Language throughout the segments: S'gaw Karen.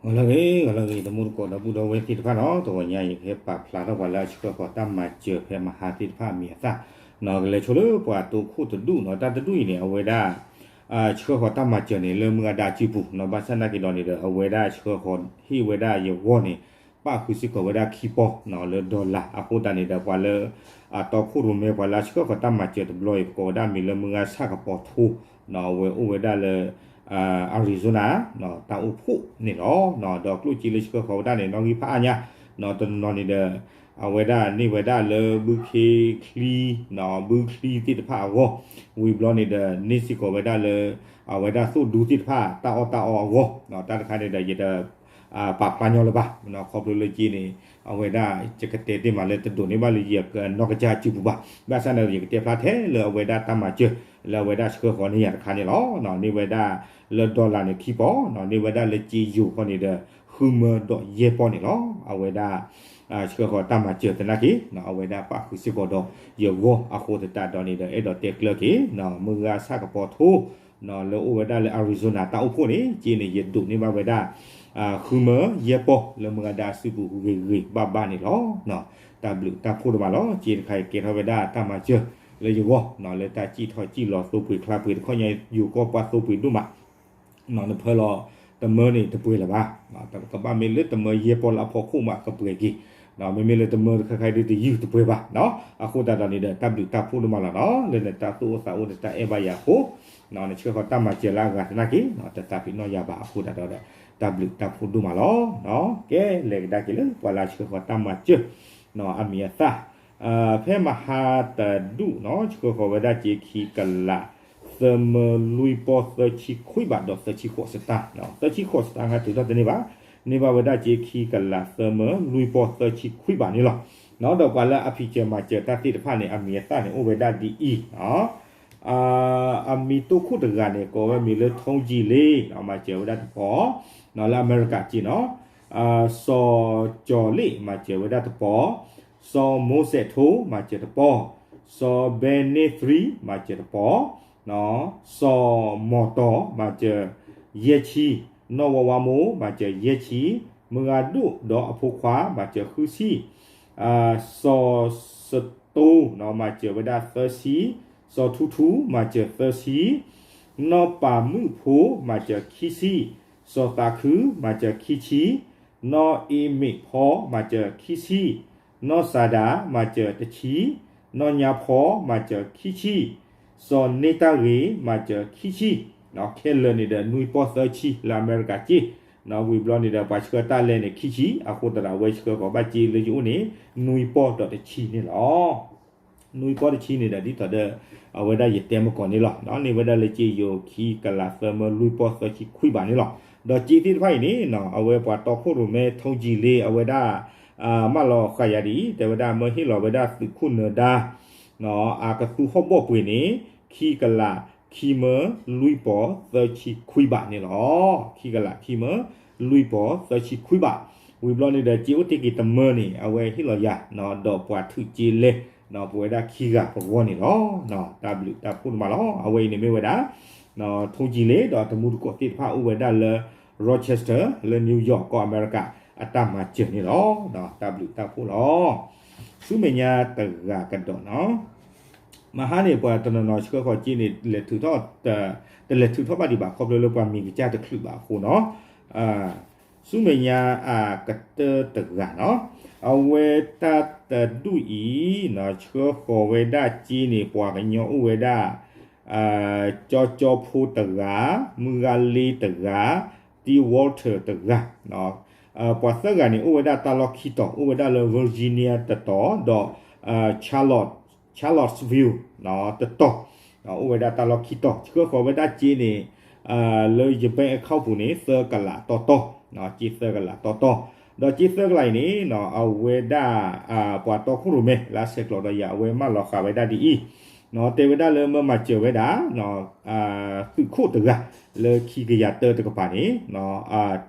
ဂီၤလၢအဂ့ၤ ဂီၤလၢအဂ့ၤ တံၤသကိးဒီပုၢ်ဒီဝဲၢ်သ့ၣ်တဖၣ်နီၤ, တဂီၤညါအံၤ ယကဟဲပာ်ဖျါထီၣ်ပှၤလၢအဆှၢဃီၤတၢ်မၤစၢၤဖဲမဟါသ့ၣ်တဖၣ်အမံၤအသၣ်နီၤ, ကလဲၤဆိလၢပှၤတိခိၣ်တဒူၣ်နီၤ, တၢ်တဒူၣ်အံၤန့ၣ် အဝဲဒၣ် ဆှၢဃီၤတၢ်မၤစၢၤန့ၣ် လၢမုၢ်ဂၤဒၣ်အစုပူၤနီၤ, ဘၣ်ဆၣ်သနာ်က့ဒီးန့ၣ်ဒီး အဝဲဒၣ်ဆှၢဃီၤဟ့ၣ်ဝဲဒၣ်ယဂီၢ်န့ၣ် ပၣ်ဃုာ်စ့ၢ်ကီးဝဲဒၣ်ခံပီနီၤ လၢ dollar အဃိသတးန့ၣ်ဒီး ပှၤလၢ အတီခိၣ်ရိၣ်မဲ ပှၤလၢအဆှၢဃီၤတၢ်မၤစၢၤတဘျီအံၤ ပကိးဝဲဒၣ်မံၤလၢမုၢ်ဂၤဆၣ်ကပီၤထိနီၤ, အဝဲအိၣ်ဝဲဒၣ်လၢ Arizona တၢ်အိၣ်ဖှိၣ်န့ၣ်လီၤ. ဒီးကျိၣ်စ့လၢဆှၢဃီၤဝဲဒၣ်န့ၣ် နီၣ်ဂံၢ်ဖးအါညါနီၤ, တနီၤနီၤန့ၣ်ဒီး အဝဲဒၣ်န့ၢ်ဝဲဒၣ်လၢဘုခ့ချံနီၤ, ဘုချံသ့ၣ်တဖၣ်အဂီၢ်, ဝံၤဘျီန့ၣ်ဒီး န့ၢ်စ့ၢ်ကီးဝဲဒၣ်လၢ အဝဲဒၣ်သိၣ်ဒူသ့ၣ်တဖၣ် တၢ်အီၣ်တၢ်အီအဂီၢ်နီၤ, တၢ်တခါန့ၣ်ဒီး ယတ ပာ်ဖျါညီလၢၤဘၣ်နီၤ, ခီဖျိလၢက့န့ၣ် အဝဲဒၣ် ယကတဲတ့ၢ်မးလၢတဒိးန့ၢ်ဘၣ်လၢယနီၢ်ကစၢ်စုပူၤဘၣ်, ဘၣ်ဆၣ်န့ၣ်ဒီး ယကတဲဖျါထဲလၢအဝဲဒၣ်တၢ်မၤစၢၤ လၢအဝဲဒၣ်ဆှၢဃီၤန့ၢ်ယၤတခါန့ၣ်လီၤ. န့ၢ်ဝဲဒၣ်လၢ dollar န့ၣ်ခံပီနီၤ, န့ၢ်ဝဲဒၣ်လၢက့ယိၤဃီန့ၣ်ဒီး ဃုမၢဒီးယဲၢ်ပီန့ၣ်လီၤ. အဝဲဒၣ် ဆှၢဃီၤတၢ်မၤစၢၤသနာ်က့ အဝဲဒၣ်ပၣ်ဃုာ်စ့ၢ်ကီးဒီးယဂီၢ်အဃိသတးဒီးန့ၣ်ဒီး အဲၣ်ဒိးတဲကျၢၤက့ၤ မုၢ်ဂၤဆၣ်ကပီၤထိ လၢအိၣ်ဝဲဒၣ်လၢ Arizona တၢ်အိၣ်ဖှိၣ်န့ၣ် က့န့ၣ် ယဒိးန့ၢ်ဘၣ်ဝဲဒၣ် ဃုမၢယဲၢ်ပီ လၢမုၢ်ဂၤဒၣ်အစုပူၤဂ့ၤဂ့ၤဘၣ်ဘၣ်န့ၣ်လီၤ. တၢ်ဘျုးတၢ်ဖှိၣ်ဒိၣ်မးလီၤ. က့တခါအံၤကဲထီၣ်ဝဲဒၣ်တၢ်မၤစၢၤလၢယဂီၢ် လၢတၢ်စံၣ်ထီၣ်စံၣ်လီၤသိပှ့ၤချါပှ့ၤတခီညါ ယိၤကီၢ်ပှၢ်သိပှ့ၤဒိၣ်မး နဖၢလီၤတမၢန့ၣ်တပှဲၤလၢၤဘၣ်, ကဘၣ်မ့ၢ်လၢတမၢယဲၢ်ပီလၢအဖီခိၣ်မးကပှဲၤက့ၤ, မ့မ့ၢ်လၢတမၢတခါခါဒ်တယုၢ်တပှဲၤဘၣ်နီၤ. အဃိသတးဒီးန့ၣ်ဒီး တၢ်ဘျုးတၢ်ဖှိၣ်ဒိၣ်မးလီၤနီၤ, လၢနတၢ်သူၣ်အိၣ်သးအိၣ်နတၢ်အဲၣ်ဘၣ်ယၤအဃိ, နဆှၢဃီၤတၢ်မၤစၢၤလၢအဂၤသနာ်က့ တသးပ့ၤနီၣ်ယၤဘၣ်အဃိသတးဒီး တၢ်ဘျုးတၢ်ဖှိၣ်ဒိၣ်မးလီၤ. ကဲ လဲၤကဒါက့ၤလၢပှၤလၢအဆှၢဃီၤတၢ်မၤစၢၤ အမံၤအသၣ် ဖဲမဟါတဒူၣ်နီၤ ဆှၢဃီၤဝဲဒၣ်က့ခံကလး သၢမၢလွံၢ်ပီၢ်သၢဆံခွံဘးဒီးသၢဆံဃိးစတၢၢ်, သၢဆံဃိးစတၢၢ်ဟဲတုၤထီၣ်တန့ၢ်ဘၣ်, န့ၢ်ဘၣ်ဝဲဒၣ်က့ခံကလးသၢမၢလွံၢ်ပီၢ်သၢဆံခွံဘးန့ၣ်လီၤ. ဒီးပှၤလၢအဖံးစၢၤမၤစၢၤတၢ်သ့ၣ်တဖၣ်န့ၣ် အမံၤအသၣ်န့ၣ်အိၣ်ဝဲဒၣ်ဒ်အံၤ အမံၤတိခိၣ်တဂၤန့ၣ် ကိးဝဲမံၤလၢ ထိကံလ့ မၤစၢၤဝဲဒၣ်တပီၢ်, လၢအမဲရကၤက့နီၤ, စီၤကၠီၤလ့ၣ် မၤစၢၤဝဲဒၣ်တပီၢ်, စီၤမိၤစဲးထိ မၤစၢၤတပီၢ်, စီၤဘဲန့သရံ မၤစၢၤတပီၢ်, စီၤမီၤတီၤ မၤစၢၤယဲၢ်ဆံ, နီၢ်ဝါဝါမိၢ် မၤစၢၤယဲၢ်ဆံ, မုၢ်ဂၤဒိၣ်ဒီးအဖိခွါ မၤစၢၤဃုဆံ, စီၤစတိ မၤစၢၤဝဲဒၣ်သၢဆံ, စီၤထူထူ မၤစၢၤသၢဆံ, နီၢ်ပာ်မုၣ်ဖိ မၤစၢၤခံဆံ, စီၤသးခု မၤစၢၤခံဆံ, နီၢ်အ့မ့းဖီ မၤစၢၤခံဆံ, နီၢ်စၤဒၤ မၤစၢၤတဆံ, နီၢ်ညါဖီ မၤစၢၤခံဆံ, စီၤန့ၢ်တၢ်ဂ့ၤ မၤစၢၤခံဆံ, ခဲလၢာ်န့ၣ်ဒီးနွံပီၢ်သၢဆံလၢအမဲရကၤက့, ဝံၤဘျီန့ၣ်ဒီးပှၤဆှၢတၢ်လဲန့ၣ်ခံဆံ, အဃိသတးဒီးအဝဲဆှၢဃီၤဘၣ်က့လၢယအိၣ်န့ၣ် နွံပီၢ်ဒီးတဆံန့ၣ်လီၤ. နွံပီၢ်တဆံန့ၣ်ဒီးဒ်သိးဒီး အဝဲဒၣ်ယတဲမကီၢ်န့ၣ်လီၤ. န့ၢ်ဝဲဒၣ်လၢက့ယိၤခံကလးသၢမၢလွံၢ်ပီၢ်သၢဆံခွံဘးန့ၣ်လီၤ. ဒီးက့သ့ၣ်တဖၣ်အံၤန့ၣ် အဝဲပှၤတီခိၣ်ရိၣ်မဲ ထိကံလ့ အဝဲဒၣ် မၢလီၤဃာ်ယၤဒ်အံၤ တဲဝဲဒၣ်မၢဟ့ၣ်လီၤဝဲဒၣ်သုးခိၣ်နၢၤဒါ အကသူဟီၣ်ဘီၣ်ပှ့ၤန့ၣ် ခံကလးခံမၢလွံၢ်ပီၢ်သၢဆံခွံဘးန့ၣ်လီၤ. ခံကလးခံမၢလွံၢ်ပီၢ်သၢဆံခွံဘး, ဝံၤဘျီန့ၣ်ဒီးက့အိၣ်တ့ၢ်က့ၤတမၢန့ၣ် အဝဲဟ့ၣ်လီၤယၤ ဒီးပှၤထုးက့လဲ ပဝဲဒၣ်ခံဂၤပဂီၢ်န့ၣ်လီၤ. တၢ်ဘျုးတၢ်ဖှိၣ်ဒိၣ်မးလီၤ. အဝဲအံၤန့ၣ်မ့ၢ်ဝဲဒၣ် ထိကံလ့ ဒီးတမူတကိးသ့ၣ်တဖၣ်အိၣ်ဝဲဒၣ်လၢ Rochester လၢ New York ကီၢ်အမဲရကၤ အတၢ်မၤစၢၤန့ၣ်လီၤ. တၢ်ဘျုးတၢ်ဖှိၣ်လီၤ. ဆူမဲာ်ညါတဂၤကဒီးနီၤ, မဟါန့ၣ် ပှၤတနီၤနီၤဆှၢဃီၤက့န့ၣ် လဲၤထုးထီၣ် တလဲၤထုးထီၣ်ဘၣ်ဒံးဘၣ် ခီဖျိလၢပှၤမံၤကစၢ်တချုးဘၣ်အဃိနီၤ, ဆူမဲာ်ညါအကတၢၢ်တဂၤနီၤ, အဝဲတၢ်တဒူၣ်အံၤ ဆှၢဃီၤဝဲဒၣ်က့န့ၣ် ပှၤကညီအိၣ်ဝဲဒၣ် ကၠီကၠီဖိတဂၤ, မုၢ်ဂၤလ့တဂၤ, တံ Walter တဂၤ, ပှၤသၢဂၤန့ၣ် အိၣ်ဝဲဒၣ်တၢ်လီၢ်ခံတီၤ, အိၣ်ဝဲဒၣ်လၢ Virginia တတီၤ, ဒီး Charlotte Charlottesville တတီၤ, အိၣ်ဝဲဒၣ်တၢ်လီၢ်ခံတီၤ, ဆှၢဃီၤဝဲဒၣ်က့န့ၣ် လၢယ bank account ပူၤန့ၣ် သၢကလးတီတီ, က့သၢကလးတီတီ, ဒီးက့သၢကလးအံၤန့ၣ် အဝဲဒၣ် ပှၤတီခိၣ်ရိၣ်မဲ လၢအဆဲးကျိးဒီးယၤ အဝဲမၢလီၤဃာ်ဝဲဒၣ်ဒ်အံၤ, တဲဝဲဒၣ်လၢမၢမၤစၢၤဝဲဒၣ် သုးခိၣ်တဂၤ လၢခံကယၤတၢတကပၤန့ၣ်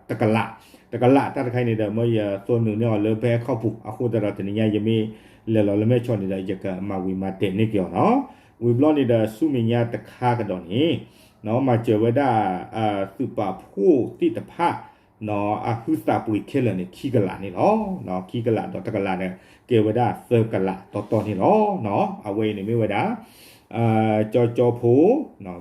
တကလး, တကလးတၢ်တခါအံၤန့ၣ်ဒီး မၢယသိနုာ်န့ၢ်အီၤလၢ bank account ပူၤ, အဃိသတးဒီးတနံၤညါ ယမ့ၢ်လဲၤလီၤလၢမဲၢ်ဆီန့ၣ်ဒီး ယကမၤဝံၤမၤတဲာ်န့ၢ်က့ၤအီၤနီၤ. ဝံၤဘျီန့ၣ်ဒီး ဆူမဲာ်ညါတခါကဒီးန့ၣ် မၤစၢၤဝဲဒၣ် သုးပာ်ဖှိၣ်သ့ၣ်တဖၣ် အဟုသးပှ့ၤခဲလၢာ်န့ၣ် ခံကလးန့ၣ်လီၤ. ခံကလးဒီးတကလးန့ၣ် ကဲဝဲဒၣ်သၢကလးတီတီန့ၣ်လီၤ. အဝဲအံၤန့ၣ်မ့ၢ်ဝဲဒၣ် ကၠီကၠီဖိ,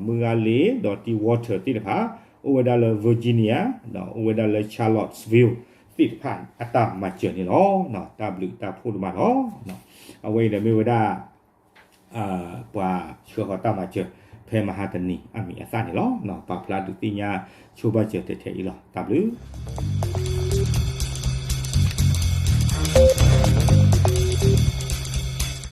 မုၢ်ဂၤလ့ၤ ဒီး Tivoli သ့ၣ်တဖၣ် အိၣ်ဝဲဒၣ်လၢ Virginia, အိၣ်ဝဲဒၣ်လၢ Charlottesville သ့ၣ်တဖၣ်အတၢ်မၤစၢၤန့ၣ်လီၤ. တၢ်ဘျုးတၢ်ဖှိၣ်ဒိၣ်မးလီၤ. အဝဲအံၤန့ၣ်မ့ၢ်ဝဲဒၣ် ပှၤဆှၢဃီၤတၢ်မၤစၢၤ ဖဲမဟါတနံၤအမံၤအသၣ်န့ၣ်လီၤ. ပာ်ဖျါဒုးသ့ၣ်ညါဆိဘၣ်စၢၤထဲထဲအံၤလီၤ. တၢ်ဘျုး